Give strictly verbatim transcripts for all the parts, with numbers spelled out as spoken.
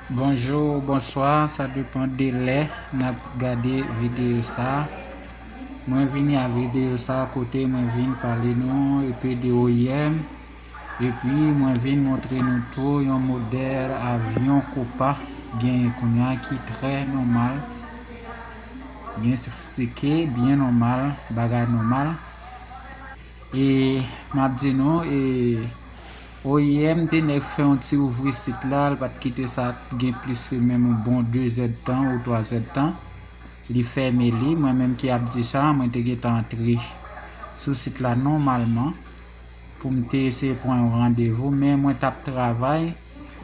Bonjou, bonswa, sa depann de lè n ap gade videyo sa. Mwen vini a videyo sa kote mwen vin pale nou epi de O I M, epi mwen vin montre nou tou yon modèl avyon Copa genyen kounye a ki trè nòmal, byen sofistike, byen nòmal, bagay nòmal. E m ap di nou, e, O I M te nèk fè yon ti ouvri sit la, l pa t kite sa gen plis ke menm yon bon de zèdtan ou twa zèdtan. Li fèmen li, mwen menm ki ap di sa, mwen te gentan antre sou sit la nòmalman pou m te eseye pran yon randevou, men mwen t ap travay,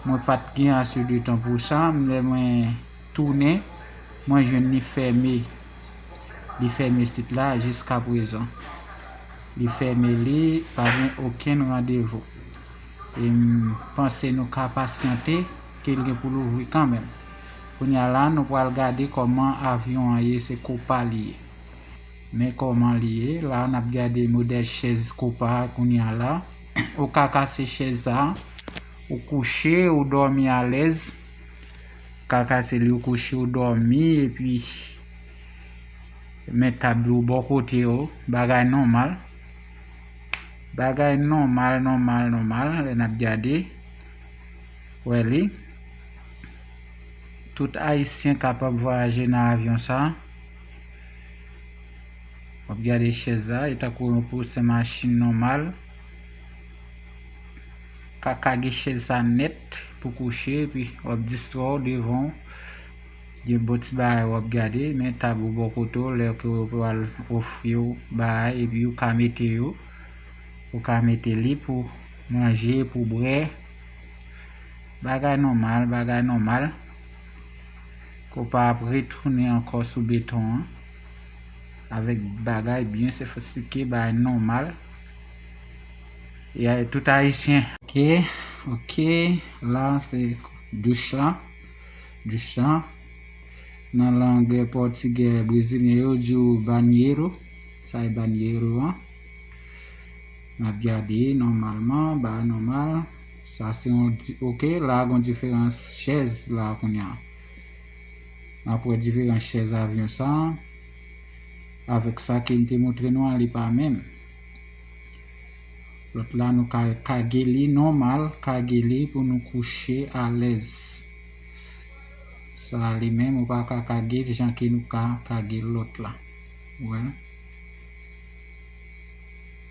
mwen pa t gen ase de tan pou sa, lè mwen tounen, mwen jwenn li fèmen. Li fèmen sit la jiska prezan. Li fèmen li, pa gen okenn randevou. E m panse nou ka pasyante, ke l gen pou l ouvri kanmenm. Kounye a la, nou pral gade kòman avyon an ye, se Copa li ye. Men kòman li ye, la n ap gade modèl chèz Copa a kounye a la. Ou ka kase chèz sa, ou kouche, ou dòmi alèz. Ka kase li, ou kouche, ou dòmi, epi men tab ou bò kote yo, bagay nòmal. Bagay nòmal, nòmal, nòmal, lè n ap gade. Wè li. Tout Ayisyen kapab vwayaje nan avyon sa. W ap gade chèz la, e tankou yon pwosè machin nòmal. Ka kage chèz sa nèt pou kouche, epi w ap distrè w devan w. Gen bon ti bagay w ap gade, men tab ou bò kote w, lè ke yo pral ofri w bagay, epi ou ka mete yo. Ou ka mete li pou manje, pou bwè. Bagay nòmal, bagay nòmal. Copa ap retounen ankò sou beton an. Avèk bagay byen sofistike, bagay nòmal. E tout Ayisyen. Ok, ok. La, se douch la. Douch la. Nan lang pòtigè brezilyen, yo di w banheiro. Sa e banheiro an. N ap gade nòmalman, bagay nòmal. Sa se yon di-, ok, la gon diferans chèz la kounye a. N ap wè diferans chèz avyon sa. Avèk sa ke m te montre nou an, li pa menm. Lòt la, nou ka kage li nòmal, kage li pou nou kouche alèz. Sa li menm, ou pa ka kage l jan ke nou ka kage lòt la. Ou wè?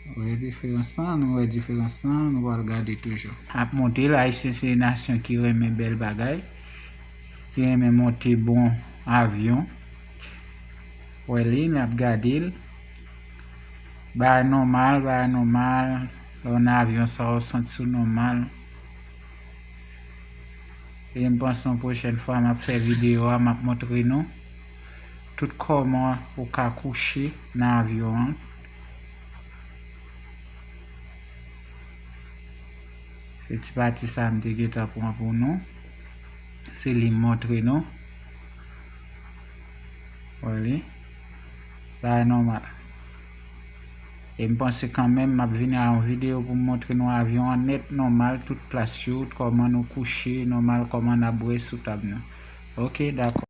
Ou wè diferans lan? Nou wè diferans lan, nou pral gade toujou. Ap monte l, Ayisyen se nasyon ki renmen bèl bagay, ki renmen monte bon avyon. Wè li, n ap gade l. Bagay nòmal, bagay nòmal. Lè w nan avyon sa, w santi w nòmal. E m panse yon pwochèn fwa m ap fè videyo a, m ap montre nou tout kòman ou ka kouche nan avyon an. Se ti pati sa m te gentan pran pou nou. Se li m montre nou. Wè li. Bagay nòmal. E m panse kanmenm m ap vini a yon videyo pou m montre nou avyon an nèt nòmal, tout plas yo, kòman nou kouche nòmal, kòman n ap bwè sou tab nou. Ok, dakò.